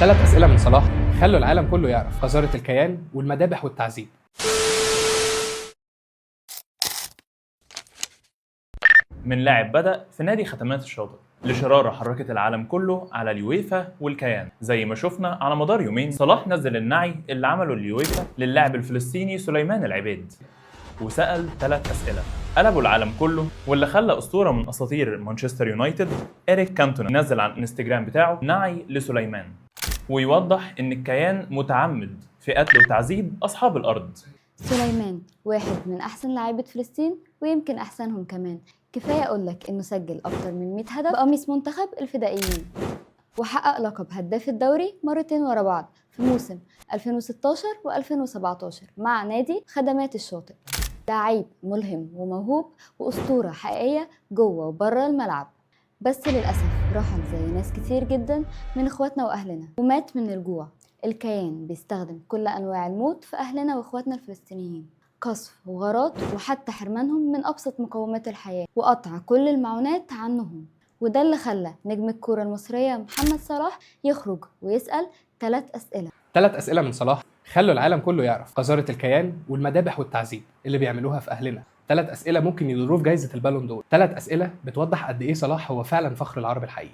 ثلاث اسئلة من صلاح خلوا العالم كله يعرف قذاره الكيان والمذابح والتعذيب. من لاعب بدأ في نادي خدمات الشاطئ لشرارة حركت العالم كله على اليويفا والكيان. زي ما شفنا على مدار يومين صلاح نزل النعي اللي عمله اليويفا للاعب الفلسطيني سليمان العبيد، وسأل 3 أسئلة قلبوا العالم كله، واللي خلى أسطورة من أساطير مانشستر يونايتد إريك كانتونا ينزل على الانستجرام بتاعه نعي لسليمان، ويوضح إن الكيان متعمد في قتل وتعذيب أصحاب الأرض. سليمان واحد من أحسن لعيبة فلسطين ويمكن أحسنهم كمان. كفاية أقولك إنه سجل أكتر من 100 هدف بقميص منتخب الفدائيين، وحقق لقب هداف الدوري مرتين ورا بعض في موسم 2016 و2017 مع نادي خدمات الشاطئ. لعيب ملهم وموهوب وأسطورة حقيقية جوه وبره الملعب، بس للأسف رحل زي ناس كتير جدا من إخواتنا وأهلنا ومات من الجوع. الكيان بيستخدم كل أنواع الموت في أهلنا وإخواتنا الفلسطينيين، قصف وغارات وحتى حرمانهم من أبسط مقومات الحياة وقطع كل المعونات عنهم. وده اللي خلى نجم الكورة المصرية محمد صلاح يخرج ويسأل 3 أسئلة. ثلاث اسئلة من صلاح خلوا العالم كله يعرف قذاره الكيان والمذابح والتعذيب اللي بيعملوها في اهلنا. ثلاث اسئلة ممكن يضروه في جائزة البالون دور. ثلاث اسئلة بتوضح قد ايه صلاح هو فعلا فخر العرب الحقيقي.